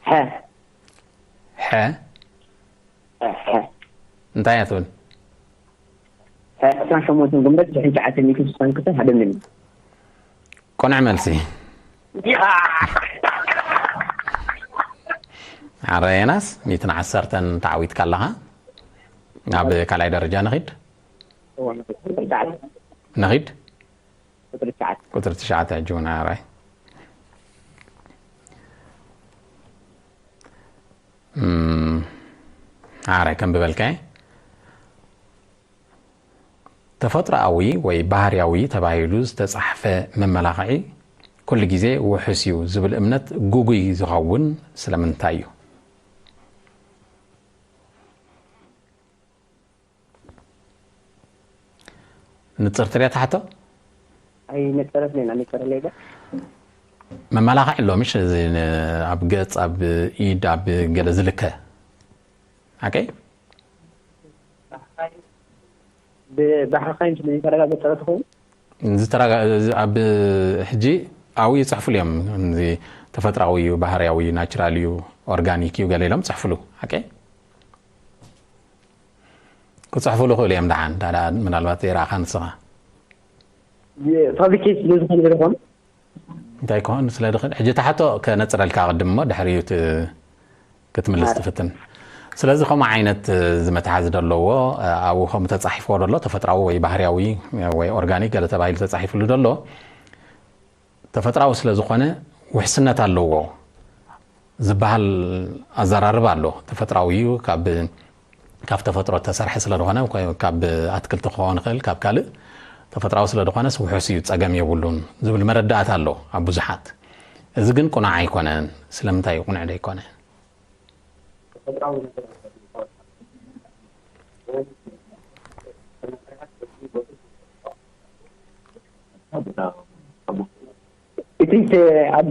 ሐ። ሐ። ሐ። እንታይ እያ ትብል? ዕስራን ሸሞንተን ግንቦት ሽሕን ትሽዓተ ሚእትን ስሳን ክልተን፣ ሃደምደሚ። ቅኑዕ መልሲ። ኣረ ዮናስ፣ ሚእትን ዓሰርተን ተዓዊትካ ኣለኻ። ናብ ካልኣይ ደረጃ ንኺድ። እወ፣ ንኺድ። ንኺድ? ቁጽሪ ትሽዓተ። ቁጽሪ ትሽዓተ ሕጂ እውን ኣራይ። እም፣ ኣራይ ከም ብበልካይ። ተፈጥሮኣዊ ወይ ባህርያዊ ተባሂሉ ዝተጻሕፈ መመላኽዒ ኩሉ ግዜ ውሑስ እዩ ዝብል እምነት ግጉይ ዝኸውን ስለምንታይ እዩ? ንጽርቲ ድያ ትሓቶ? ኣይነጸረትለይን፣ ኣይነጸረለይ ዶ? መመላኽዒ ኣሎ፣ ምሽ? እዚ ን-፣ ኣብ ገጽ፣ ኣብ ኢድ፣ ኣብ ገለ ዝልከ። ሓቀይ? ብ-፣ ብሓኻይም ስለ ዝተረጋገጸ ትኸውን? ዝተረጋ-፣ እዚ ኣብ ሕጂ ኣብኡ ይጽሕፉሉ እዮም። እዚ ተፈጥራዊ እዩ፣ ባህርያዊ እዩ፣ ናቹራል እዩ፣ ኦርጋኒክ እዩ፣ ገለ ኢሎም ጽሕፉሉ። ሓቀይ? ክጽሕፉሉ ይኽእሉ እዮም። ደሓን፣ ዳ-፣ ዳ-፣ ምናልባት ዘይረኣኻ ንስኻ። ፋብሪኬት ስለ ዝኾነ ዶ ይኾን? እንታይ ክኾን ስለ ድኽእል? ሕጂ እታ ሕቶ ከነጽረልካ ቅድም እሞ ድሕሪኡ ት-፣ ክትምልስ ትፍትን። ስለዚ ከምኡ ዓይነት፣ እ፣ እዚ መትሓዚ ደለዎ፣ እ፣ ኣብኡ ከምኡ ተጻሒፍዎ ደሎ፣ ተፈጥራዊ ወይ ባህርያዊ ወይ ኦርጋኒክ ገለ ተባሂሉ ተጻሒፍሉ ደሎ፣ ተፈጥራዊ ስለ ዝኾነ ውሕስነት ኣለዎ ዝበሃል ኣዘራርባ ኣሎ። ተፈጥራዊ እዩ፣ ካብ፣ ካብ ተፈጥሮ እተሰርሐ ስለ ዝኾነ፣ ኮ-፣ ካብ ኣትክልቲ ክኸውን ይኽእል፣ ካብ ካልእ፣ ተፈጥራዊ ስለ ዝኾነስ ውሑስ እዩ፣ ጸገም የብሉን ዝብል መረዳእታ ኣሎ ኣብ ብዙሓት። እዚ ግን ቅኑዕ ኣይኮነን። ስለምንታይ እዩ ቅኑዕ ደይኮነ? እቲ ተ-፣ ኣብ፣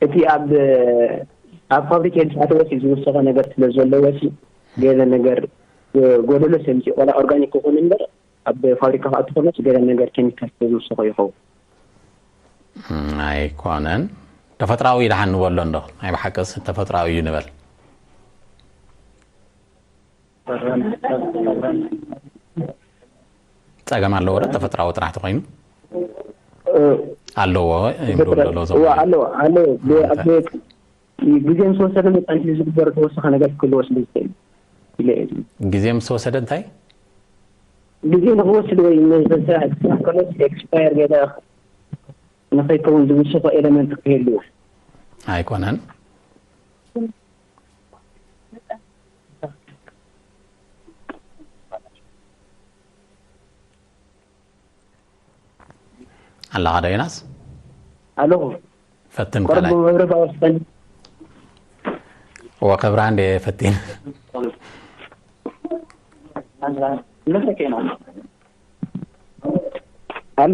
እቲ ኣብ፣ ኣብ ፋብሪካ ዝተኣተወ ሲ ዝውሰኸ ነገር ስለ ዘለዎ ሲ ገለ ነገር ጎደሎ ሰምሲ ቆላ ኦርጋኒክ ክኾን እምበር ኣብ ፋብሪካ ክኣቱ ከሎ ሲ ገለ ነገር ኬሚካል ስለ ዝውሰኸ ይኸውን። እም፣ ኣይኮነን። ተፈጥራዊ ደሓን ንበሎ እንዶ፣ ናይ ብሓቅስ ተፈጥራዊ እዩ ንበል። ጸገም ኣለዎ ዶ ተፈጥራዊ ጥራሕ ተኾይኑ? እ፣ ኣለዎ ይብሉ ኣለዎ እዋ፣ ዞም። ኣለዎ፣ ኣለዎ። ብ-፣ ኣብ ግዜ ምስ ወሰደ መጠን ዝግበር ተወሰኸ ነገር ክህልዎ ስለ ዝኽእል ኢለ እየ። ግዜ ምስ ወሰደ እንታይ? ግዜ ንኽወስድ ወይ ንዝስራሕ ከሎ ኤክስፓየር ገለ ንኸይከውን ዝውስኾ ኤለመንት ክህልዎ። ኣይኮነን። ኣለኻ ዶ ዮናስ? ኣለኹ። ፈትን ቆርብ ካልኣይ። መብረፍ ኣወስኸኒ። ወከብራ እንደ ፈቲን። ኣሎ።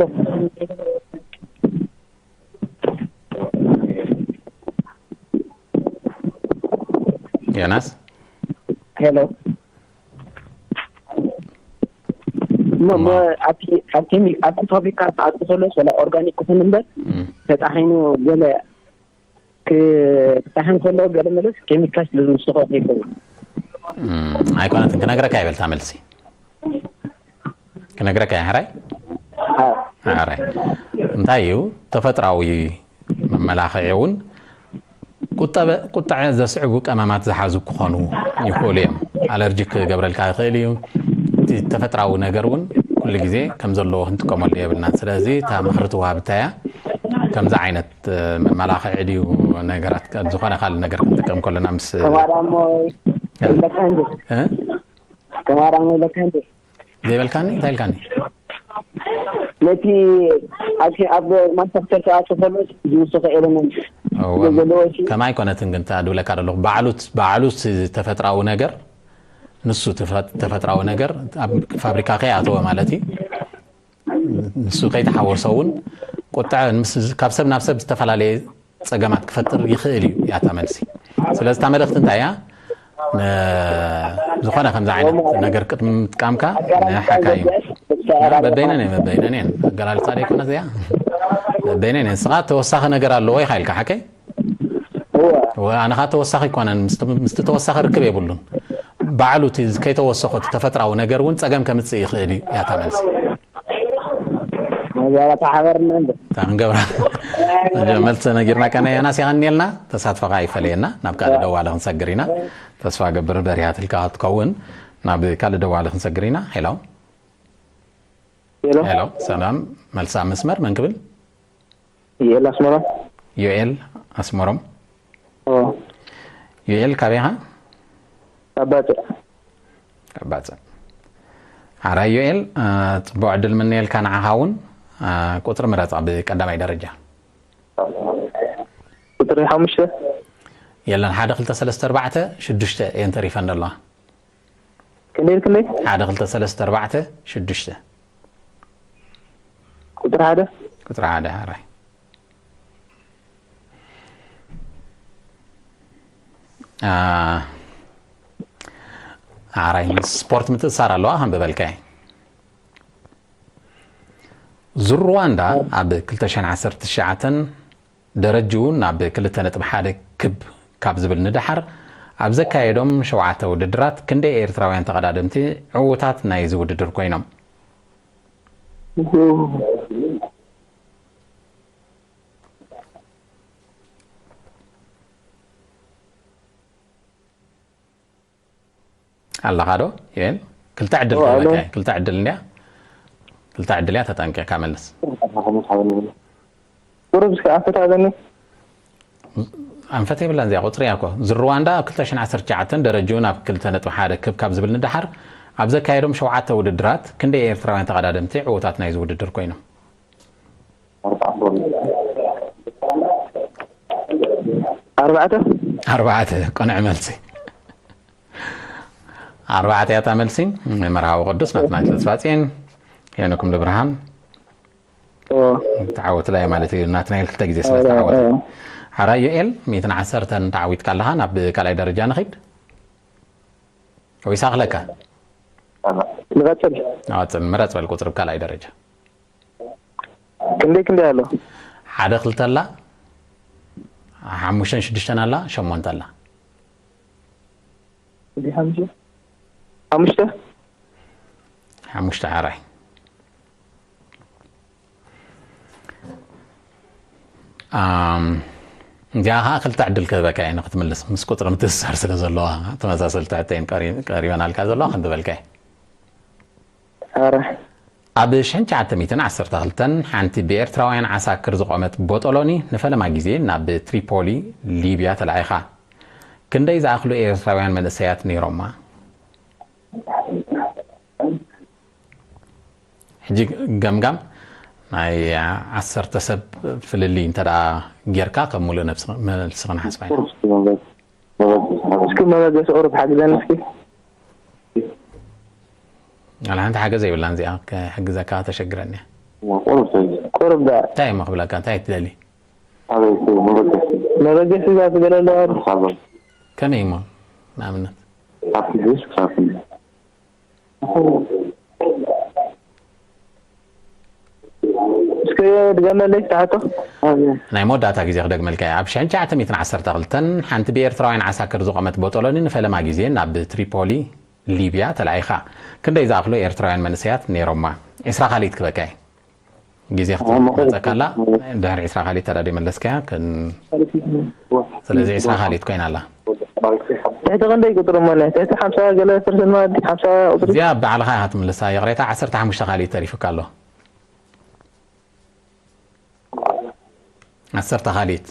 ዮናስ? ሄሎ። እሞ፣ እሞ እማ። ኣብቲ፣ ኣብቲ፣ ኣብቲ ፋብሪካ ክኣቱ ከሎስ ወላ ኦርጋኒክ ክኹን እምበር፣ እም። ተጣሒኑ ገለ ክ-፣ ክጣሕን ከሎ ገለ መለስ ኬሚካል ስለ ዝውስኾ ይኸውን። እም፣ ኣይኮነትን። ክነግረካ ይበልታ መልሲ። ክነግረካ እየ፣ ሕራይ? ኣዎ። ሕራይ። እንታይ እዩ? ተፈጥራዊ መመላኽዒ እውን ቁጠበ-፣ ቁጠዐ ዘስዕቡ ቀመማት ዝሓዙ ክኾኑ ይኽእሉ እዮም። ኣለርጂ ክገብረልካ ይኽእል እዩ። እቲ ተፈጥራዊ ነገር እውን ኩሉ ግዜ ከም ዘለዎ ክንጥቀመሉ የብልናን። ስለዚ እታ ምኽሪ ትወሃብ እንታይ እያ? ከምዚ ዓይነት፣ እ፣ መመላኽዒ ድዩ ነገራት፣ ከም ዝኾነ ካልእ ነገር ክንጥቀም ከለና ምስ፣ ከማራ እሞ ይብለካ እንጂ። እ? ከማራ እሞ ይብለካ እንጂ። ዘይበልካኒ? እንታይ ኢልካኒ? ነቲ ኣብ፣ ኣብ ማንፋክቸር ክኣቱ ከሎ ዝውስኸ ኤለመንት እወ፣ ስለ ዘለዎ ሲ ከማይ ኮነትን ግን እታ ድብለካ ዘለኹ፣ ባዕሉት፣ ባዕሉት ተፈጥራዊ ነገር፣ ንሱ ተፈ-፣ ተፈጥራዊ ነገር ኣብ ፋብሪካ ከይኣተወ ማለት እዩ። ንሱ ከይተሓወሶ እውን ቁጥዐ ምስ፣ ካብ ሰብ ናብ ሰብ ዝተፈላለየ ጸገማት ክፈጥር ይኽእል እዩ እያ እታ መልሲ። ስለዚ እታ መልእኽቲ እንታይ እያ? ን-፣ ዝኾነ ከምዚ ዓይነት ነገር ቅድሚ ምጥቃምካ ንሓካይም፣ በበይነን እየን፣ በበይነን እየን። ኣገላልጻ ዶ ይኮነ እዚኣ? በበይነን እየን። ንስኻ ተወሳኺ ነገር ኣለዎ ኢኻ ኢልካ፣ ሓቀይ? እወ። ወ-፣ ኣነ ኸኣ ተወሳኺ ኣይኮነን፣ ምስቲ፣ ምስቲ ተወሳኺ ርክብ የብሉን። ባዕሉ እቲ ከይተወሰኾ እቲ ተፈጥራዊ ነገር እውን ጸገም ከምጽእ ይኽእል እዩ እያ እታ መልሲ። መዛረባ ሓበርና እንዶ። እታ ክንገብራ መልሲ ነጊርና፣ ቀነ ያናስ የቐንየልና፣ ተሳትፎኻ ይፈለየና። ናብ ካልእ ደዋለ ክንሰግር ኢና። ተስፋ ገብር በሪሃትልካ ክትከውን ናብ ካልእ ደዋለ ክንሰግር ኢና። ሄሎ። ሄሎ። ሄሎ፣ ሰላም። መልሲ ኣብ መስመር መን ክብል? ዮኤል ኣስመራ። ዮኤል ኣስመሮም። ኦ። ዮኤል ካበይ ኢኻ? ኣባጽዕ። ኣባጽዕ። ሓራይ ዮኤል፣ አ፣ ጽቡቕ ዕድል ምነየልካ ንዓኻ እውን። አ፣ ቁጽሪ ምረጻ ብቀዳማይ ደረጃ። ቁጽሪ ሓሙሽተ። የለን፣ ሓደ፣ ክልተ፣ ሰለስተ፣ ኣርባዕተ፣ ሽዱሽተ እየን ተሪፈን ዘለዋ። ክንደይ ኢልክለይ? ሓደ፣ ክልተ፣ ሰለስተ፣ ኣርባዕተ፣ ሽዱሽተ። ቁፅሪ ሓደ። ቁፅሪ ሓደ። ኣራይ። አ፣ ኣራይ፣ ምስ ስፖርት ምትእሳር ኣለዋ፣ ከንብበልካ እየ። ዙር ሩዋንዳ ኣብ ክልተ ሽሕን ዓሰርተ ትሽዓተን ደረጅኡ ናብ ክልተ ነጥቢ ሓደ ክብ ካብ ዝብል ንደሓር፣ ኣብ ዘካየዶም ሸውዓተ ውድድራት ክንደይ ኤርትራውያን ተቐዳደምቲ ዕዉታት ናይዚ ውድድር ኮይኖም? ኣለኻ ዶ? ዮኤል፣ ክልተ ዕድል ክህበካ እየ። ክልተ ዕድል እንድያ። ክልተ ዕድል እያ፣ ተጠንቂቕካ መልስ። ቁሩብ እስኪ ኣፈታተኒ። ኣንፈት የብላን እዚኣ፣ ቁፅሪ እያ እኮ። ዙር ሩዋንዳ ኣብ ክልተ ሽሕን ዓሰርተ ትሽዓተን ደረጅኡ ናብ ክልተ ነጥቢ ሓደ ክብ ካብ ዝብል ንደሓር፣ ኣብ ዘካየዶም ሸውዓተ ውድድራት ክንደይ ኤርትራውያን ተቐዳደምቲ ዕዉታት ናይዚ ውድድር ኮይኖም? ኣርባዕተ። ኣርባዕተ፣ ቅኑዕ መልሲ። ኣርባዕተ እያ እታ መልሲ። መርሃዊ ቅዱስ፣ ናትናኤል ተስፋጽዮን፣ ሄኖክ ምሉእ ብርሃን። ተዓወትላ ማለት እዩ። ናትናኤል ክልተ ግዜ ስለ ዝተዓወተ። ሓራይ ዮኤል፣ ሚእትን ዓሰርተን ተዓዊትካ ኣለኻ። ናብ ካልኣይ ደረጃ ንኺድ። ወይስ ኣኽለካ? ንቐጽል። ንቐጽል። ምረጽ በል ቁጽሪ ካልኣይ ደረጃ። ክንደይ ክንደይ ኣሎ? ሓደ ክልተ ኣላ፣ ሓሙሽተን ሽዱሽተን ኣላ፣ ሸሞንተ ኣላ። እዚ ሓሙሽተ? ሓሙሽተ? ሓሙሽተ። ሓራይ። ኣም፣ እዚኣ ኸዓ ክልተ ዕድል ክህበካ እየ ንክትምልስ፣ ምስ ቁፅሪ ምትእስሳር ስለ ዘለዋ። ተመሳሰልቲ ሕቶ እየን ቀሪ-፣ ቀሪበናልካ ዘለዋ፣ ክንብበልካ እየ። ኣረ። ኣብ ሽሕን ትሽዓተ ሚእትን ዓሰርተ ክልተን ሓንቲ ብኤርትራውያን ዓሳክር ዝቖመት ቦጦሎኒ ንፈለማ ግዜ ናብ ትሪፖሊ፣ ሊብያ ተላኢኻ። ክንደይ ዝኣኽሉ ኤርትራውያን መንእሰያት ነይሮማ? ሕጂ ገምጋም ናይ ዓሰርተ ሰብ ፍልልይ እንተ ደኣ ጌርካ፣ ከም ሙሉእ ነብሲ-፣ መልሲ ክንሓስባ ኢና። እስኪ መበገሲ ቁሩብ ሓግዘኒ እስኪ። ዋላ ሓንቲ ሓገዝ የብላን እዚኣ፣ ክሕግዘካ ተሸግረኒ እያ። ቁሩብ ዳ። እንታይ እሞ ክብለካ፣ እንታይ ትደሊ? መበገሲ እዛ ትገለለ። ከመይ እሞ፣ ንኣብነት? እስኪ ድገመለይ፣ ተሓቶ። ናይ መወዳእታ ግዜ ክደግመልካ እየ። ኣብ ሽሕን ትሽዓተ ሚእትን ዓሰርተ ክልተን ሓንቲ ብኤርትራውያን ዓሳክር ዝቖመት ቦጦሎኒ ንፈለማ ግዜ ናብ ትሪፖሊ፣ ሊብያ ተላኢኻ። ክንደይ ዝኣኽሉ ኤርትራውያን መንእሰያት ነይሮማ? ዒስራ ካልኢት ክበካ እየ። ግዜ ክትመፀካ ኣላ። ድሕሪ ዒስራ ካልኢት ተዳዲ መለስካያ። ክን-፣ ስለዚ ዒስራ ካልኢት ኮይና ኣላ። ትሕቲ ክንደይ ቁፅሪ እሞ እኒሀ? ትሕቲ ሓምሳ ገለ ፐርሰንት ማለት ሓምሳ ቁፅሪ? እዚኣ ባዕልኻ ኢኻ ትምልሳ። ይቕሬታ፣ ዓሰርተ ሓሙሽተ ካልኢት ተሪፉካ ኣሎ። ዓሰርተ ካልኢት።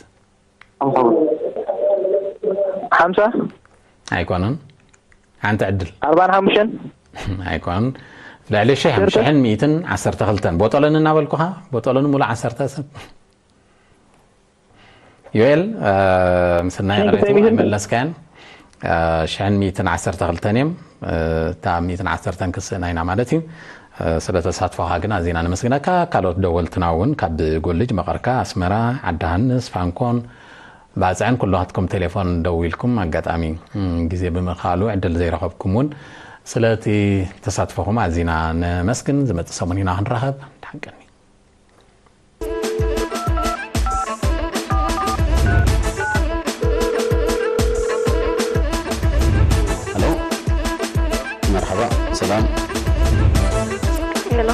ሓምሳ? ኣይኮነን። ሓንቲ ዕድል። ኣርባዓን ሓሙሽተን? ኣይኮነን። ልዕሊ ሽሕ፣ ሽሕን ሚእትን ዓሰርተ ክልተን። ቦጦሎኒ እናበልኩኻ፣ ቦጦሎኒ ሙሉ ዓሰርተ ሰብ። ዮኤል፣ እ፣ ምስናይ ቅሬት ኣይመለስካያን። እ፣ ሽሕን ሚእትን ዓሰርተ ክልተን እዮም። እ፣ እታ ሚእትን ዓሰርተን ክስእና ኢና ማለት እዩ። እ፣ ስለ ተሳትፎኻ ግን ኣዚና ነመስግነካ። ካልኦት ደወልትና እውን ካብ ጎልጅ፣ መቐርካ፣ ኣስመራ፣ ዓዲ ሃንስ፣ ፋንኮን፣ ባጽዕን ኩላትኩም ቴሌፎን ደዊልኩም፣ ኣጋጣሚ፣ እም፣ ግዜ ብምእኻሉ ዕድል ዘይረኸብኩም እውን፣ ስለቲ ተሳትፎኹም ኣዚና ነመስግን። ዝመጽእ ሰሙን ኢና ክንራኸብ። ደሓን ቀኒ። ሄሎ፣ መርሓባ፣ ሰላም። ሄሎ።